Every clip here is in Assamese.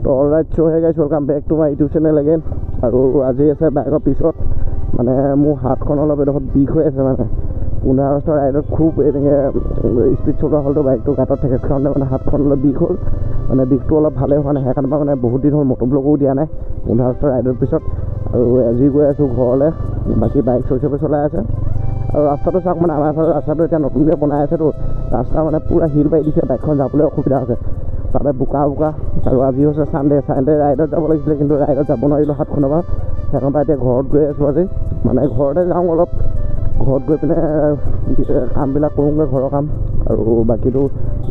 তো alright, so hey guys, welcome back to my YouTube channel again. আৰু আজি আছে বাইকৰ পিছত, মানে মোৰ হাতখন অলপ এডোখৰত বিষ হৈ আছে। মানে 15 আগষ্টৰ ৰাইডত খুব এনেকৈ স্পীড চলোৱা হ'লতো, বাইকটো গাঁতত থেকেচ খাওঁতে মানে হাতখন অলপ বিষ হ'ল। মানে বিষটো অলপ ভালেই হোৱা নাই, সেইকাৰণে মানে বহুত দিন হ'ল মটো ব্লগো দিয়া নাই 15 আগষ্টৰ ৰাইডৰ পিছত। আৰু আজি গৈ আছোঁ ঘৰলৈ, বাকী বাইক চৈচবে চলাই আছে। আৰু ৰাস্তাটো চাওক, মানে আমাৰ ফালে ৰাস্তাটো এতিয়া নতুনকৈ বনাই আছেতো, ৰাস্তা মানে পূৰা শিল পাৰি দিছে, বাইকখন যাবলৈ অসুবিধা হৈছে, তাতে বোকা বোকা। আৰু আজি হৈছে ছানডে, ছানডে ৰাইডত যাব লাগিছিলে, কিন্তু ৰাইডত যাব নোৱাৰিলোঁ হাতখনৰ পৰা। সেইখনৰ পৰা এতিয়া ঘৰত গৈ আছোঁ আজি, মানে ঘৰতে যাওঁ অলপ, ঘৰত গৈ পিনে কামবিলাক কৰোঁগৈ, ঘৰৰ কাম। আৰু বাকীটো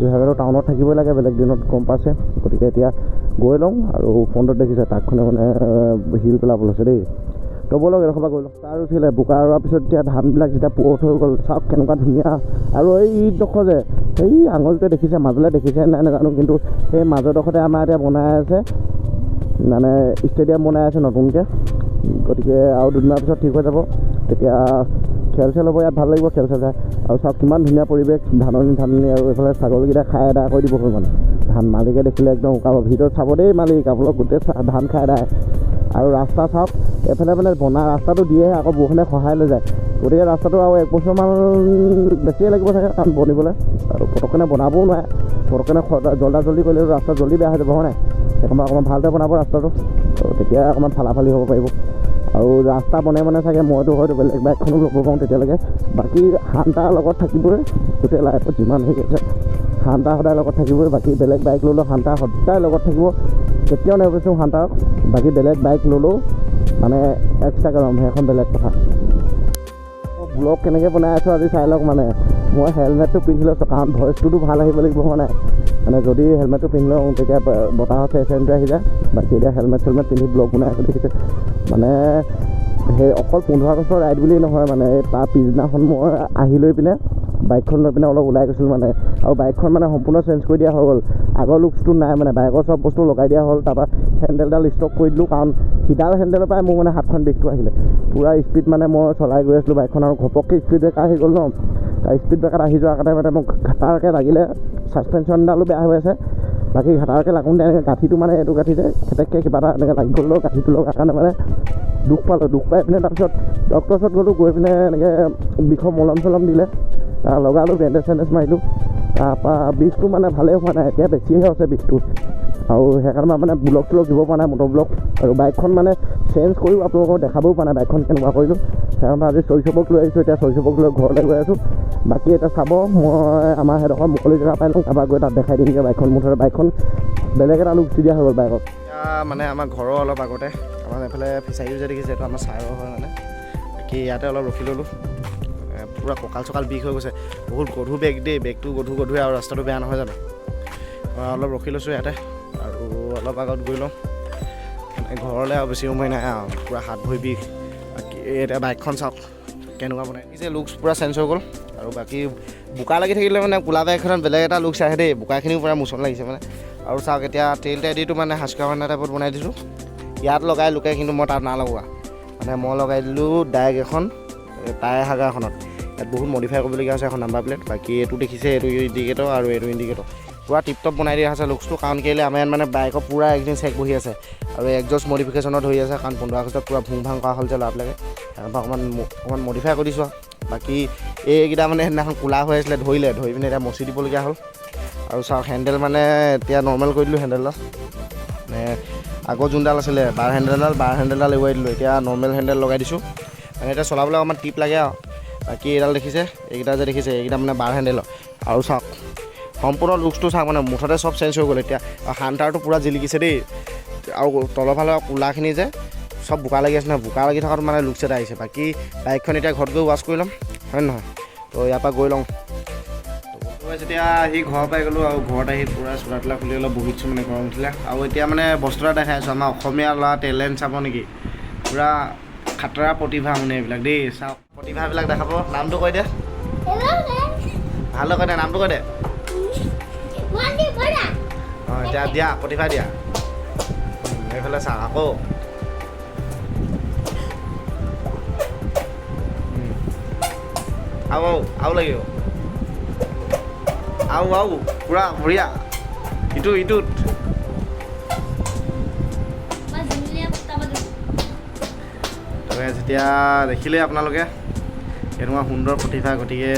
ইভাগেতো টাউনত থাকিবই লাগে বেলেগ দিনত, গম পাইছে। গতিকে এতিয়া গৈ লওঁ। আৰু ফ্ৰণ্টত দেখিছে ট্ৰাকখনে মানে শিল পেলাব লৈছে দেই। তো ব'লক এডোখৰ পৰা গৈ লওঁ। বোকা ৰুইছিলে, বোকা ৰোৱাৰ পিছত এতিয়া ধানবিলাক যেতিয়া পুৰঠ হৈ গ'ল, চাওক কেনেকুৱা ধুনীয়া। আৰু এইডোখৰ যে সেই আঙুলিটোৱে দেখিছে, মাজলৈ দেখিছে নাই নাজানো, কিন্তু সেই মাজৰডোখৰতে আমাৰ এতিয়া বনাই আছে, মানে ষ্টেডিয়াম বনাই আছে নতুনকৈ। গতিকে আৰু দুদিনমানৰ পিছত ঠিক হৈ যাব, তেতিয়া খেল চেল হ'ব, ইয়াত ভাল লাগিব খেল চেল চাই। আৰু চাওক কিমান ধুনীয়া পৰিৱেশ, ধাননি ধাননি, আৰু এইফালে ছাগলীকেইটা খাই এদায় কৰি দিব মানে ধান। মালিকে দেখিলে একদম উকাব, ভিতৰত চাব দেই মালিক, আপোনালোক গোটেই ধান খাই এদায়। আৰু ৰাস্তা চাওক, এইফালে মানে বনা ৰাস্তাটো দিয়ে, আকৌ বৰষুণে সহায় লৈ যায়, গতিকে ৰাস্তাটো আৰু এক বছৰমান বেছিয়ে লাগিব চাগে কাৰণ বনিবলৈ। আৰু পটককেনে বনাবও নোৱাৰে, পটককেনে জল্দা জল্দি কৰিলে ৰাস্তা জল্দি বেয়া হৈ যাব, হয় নাই? সেইকাৰণে অকণমান ভালদৰে বনাব ৰাস্তাটো, আৰু তেতিয়া অকণমান ফালাফালি হ'ব পাৰিব। আৰু ৰাস্তা বনাই মানে চাগে মইতো হয়তো বেলেগ বাইকখনো ল'ব পাৰোঁ তেতিয়ালৈকে। বাকী হান্তাৰ লগত থাকিবই গোটেই লাইফত, যিমান হেৰি আছে হান্তা সদায় লগত থাকিবই। বাকী বেলেগ বাইক ল'লেও হান্তা সদায় লগত থাকিব, কেতিয়াও নেবেচোঁ হান্তাৰক। বাকী বেলেগ বাইক ল'লেও মানে এক্সট্ৰাকৈ ল'ম, সেইখন বেলেগ কথা। ব্লগ কেনেকৈ বনাই আছোঁ আজি চাই লওক। মানে মই হেলমেটটো পিন্ধি লৈছোঁ, কাৰণ ভইচটোতো ভাল আহিব লাগিব, হয় নাই? মানে যদি হেলমেটটো পিন্ধি লওঁ তেতিয়া বতাহৰ চেৰচেৰণিটো আহি যায়। বাকী এতিয়া হেলমেট চেলমেট পিন্ধি ব্লগ বনাই আছোঁ দেখিছে। মানে সেই অকল 15 আগষ্টৰ ৰাইড বুলিয়েই নহয়, মানে তাৰ পিছদিনাখন মই আহি লৈ পিনে বাইকখন লৈ পিনে অলপ ওলাই গৈছিলোঁ মানে। আৰু বাইকখন মানে সম্পূৰ্ণ চেঞ্জ কৰি দিয়া হৈ গ'ল, আগৰ লুকছটো নাই, মানে বাইকৰ চব বস্তু লগাই দিয়া হ'ল। তাৰপৰা হেণ্ডেলডাল ষ্টক কৰি দিলোঁ, কাৰণ সিডাল হেণ্ডেলৰ পৰাই মোৰ মানে হাতখন বিষটো আহিলে। পূৰা স্পীড মানে মই চলাই গৈ আছিলোঁ বাইকখন, আৰু ঘপককৈ স্পীড ব্ৰেকাৰ আহি গ'ল ন। তাৰ স্পীড ব্ৰেকাৰ আহি যোৱাৰ কাৰণে মানে মোক ঘাটাৰকৈ লাগিলে, ছাছপেনশ্যনডালো বেয়া হৈ আছে। বাকী ঘাটাৰকৈ লাগোঁতে এনেকৈ গাঁঠিটো মানে এইটো গাঁঠি যে খেটেককৈ কিবা এটা এনেকৈ লাগি গ'ল ন, গাঁঠিটো লগাৰ কাৰণে মানে দুখ পালোঁ। দুখ পাই পিনে তাৰপিছত ডক্টৰৰ ওচৰত গ'লোঁ, গৈ পিনে এনেকৈ বিষৰ মলম চলম দিলে, লগালোঁ, বেণ্ডেজ চেণ্ডেজ মাৰিলোঁ। তাৰপৰা বিষটো মানে ভালেই হোৱা নাই, এতিয়া বেছিহে হৈছে বিষটো। আৰু সেইকাৰণে মানে ব্লগ চলগ দিব পৰা নাই, মটৰ ব্লগ। আৰু বাইকখন মানে চেঞ্জ কৰিও আপোনালোকক দেখাবও পৰা নাই বাইকখন কেনেকুৱা কৰিলোঁ। সেইকাৰণে আজি চৈচবক লৈ আহিছোঁ, এতিয়া চৈচবক লৈ ঘৰলৈ গৈ আছোঁ। বাকী এতিয়া চাব, মই আমাৰ সেইডোখৰ মুকলি জেগা পাই লওঁ, তাৰপৰা গৈ তাত দেখাই দিমগৈ বাইকখন। মুঠতে বাইকখন বেলেগ এটা লুক দিয়া হৈ গ'ল বাইকত। এতিয়া মানে আমাৰ ঘৰৰ অলপ আগতে আমাৰ এইফালে ফিচাৰীও যে দেখিছে, এইটো আমাৰ ছাৰৰ হয় মানে। বাকী ইয়াতে অলপ ৰখি ল'লোঁ, পূৰা কঁকাল চকাল বিষ হৈ গৈছে, বহুত গধুৰ বেগ দেই, বেগটো গধুৰ গধুৱে আৰু ৰাস্তাটো বেয়া নহয় জানো। অলপ ৰখি লৈছোঁ ইয়াতে আৰু অলপ আগত গৈ লওঁ মানে ঘৰলৈ, আৰু বেছি সময় নাই আৰু, পূৰা হাত ভৰি বিষ। বাকী এতিয়া বাইকখন চাওক কেনেকুৱা বনাই দিছে, লুকছ পূৰা চেঞ্জ হৈ গ'ল। আৰু বাকী বোকা লাগি থাকিলে মানে ক'লা বাইকখনত বেলেগ এটা লুকছ আহে দেই, বোকাখিনিও পূৰা মোচন লাগিছে মানে। আৰু চাওক এতিয়া তেল টেদিটো মানে হাস্কাভাৰ্না টাইপত বনাই দিছোঁ, ইয়াত লগাই লোকে, কিন্তু মই তাত নাই লগোৱা, মানে মই লগাই দিলোঁ ডাইৰেক্ট এখন টায়াৰ হাগাৰখনত। ইয়াত বহুত মডিফাই কৰিবলগীয়া হৈছে এখন নাম্বাৰ প্লেট। বাকী এইটো দেখিছে, এইটো ইণ্ডিকেটৰ আৰু এইটো ইণ্ডিকেটৰ পূৰা টিপ টপ বনাই দিয়া হৈছে লুকছটো। কাৰণ কেলৈ আমাৰ ইয়াত মানে বাইকৰ পূৰা একদিন চেক বহি আছে আৰু একজষ্ট মডিফিকেশ্যনত ধৰি আছে, কাৰণ 15 আগষ্টত পূৰা ভুং ভাং কৰা হ'ল যে ল'ৰাবিলাকে, তাৰপৰা অকণমান অকণমান মডিফাই কৰি দিছোঁ আৰু। বাকী এইকেইটা মানে সেইদিনাখন ক'লা হৈ আছিলে, ধৰিলে, ধৰি পিনে এতিয়া মচি দিবলগীয়া হ'ল। আৰু চাওক হেণ্ডেল মানে এতিয়া নৰ্মেল কৰি দিলোঁ হেণ্ডেলডাল, মানে আগৰ যোনডাল আছিলে বাৰ হেণ্ডেলডাল, বাৰ হেণ্ডেলডাল এৰুৱাই দিলোঁ, এতিয়া নৰ্মেল হেণ্ডেল লগাই দিছোঁ। মানে এতিয়া চলাবলৈ অকণমান টিপ লাগে আৰু। বাকী এইডাল দেখিছে, এইকেইটা যে দেখিছে, এইকেইটা মানে বাৰ হেণ্ডেলৰ। আৰু চাওক সম্পূৰ্ণ লুকছটো চাওক, মানে মুঠতে চব চেঞ্জ হৈ গ'ল এতিয়া। আৰু হান্তাৰটো পূৰা জিলিকিছে দেই, আৰু তলৰ ফালৰ ক'লাখিনি যে চব বোকা লাগি আছে নহয়, বোকা লাগি থকাটো মানে লুকছ এটা আহিছে। বাকী বাইকখন এতিয়া ঘৰত গৈ ৱাছ কৰি ল'ম, হয় নহয়? তো ইয়াৰ পৰা গৈ লওঁ। যেতিয়া আহি ঘৰ পাই গ'লোঁ, আৰু ঘৰত আহি পূৰা চোলা তোলা খুলি অলপ বহিছোঁ, মানে গৰম উঠিলে। আৰু এতিয়া মানে বস্তু এটা দেখাই আছোঁ, আমাৰ অসমীয়া ল'ৰা টেলেণ্ট চাব নেকি, পূৰা খাতৰা প্ৰতিভা মানে এইবিলাক দেই। চাওক প্ৰতিভাবিলাক দেখাব, নামটো কৈ দে, ভালকৈ কৈ দে, নামটো কৈ দে। অঁ এতিয়া দিয়া প্ৰতিভা দিয়া, এইফালে চাওক আকৌ। আৰু আৰু আৰু লাগিব, আৰু আৰু পূৰা বঢ়িয়া, ইটো ইটোত। এতিয়া দেখিলেই আপোনালোকে কেনেকুৱা সুন্দৰ প্ৰতিভা। গতিকে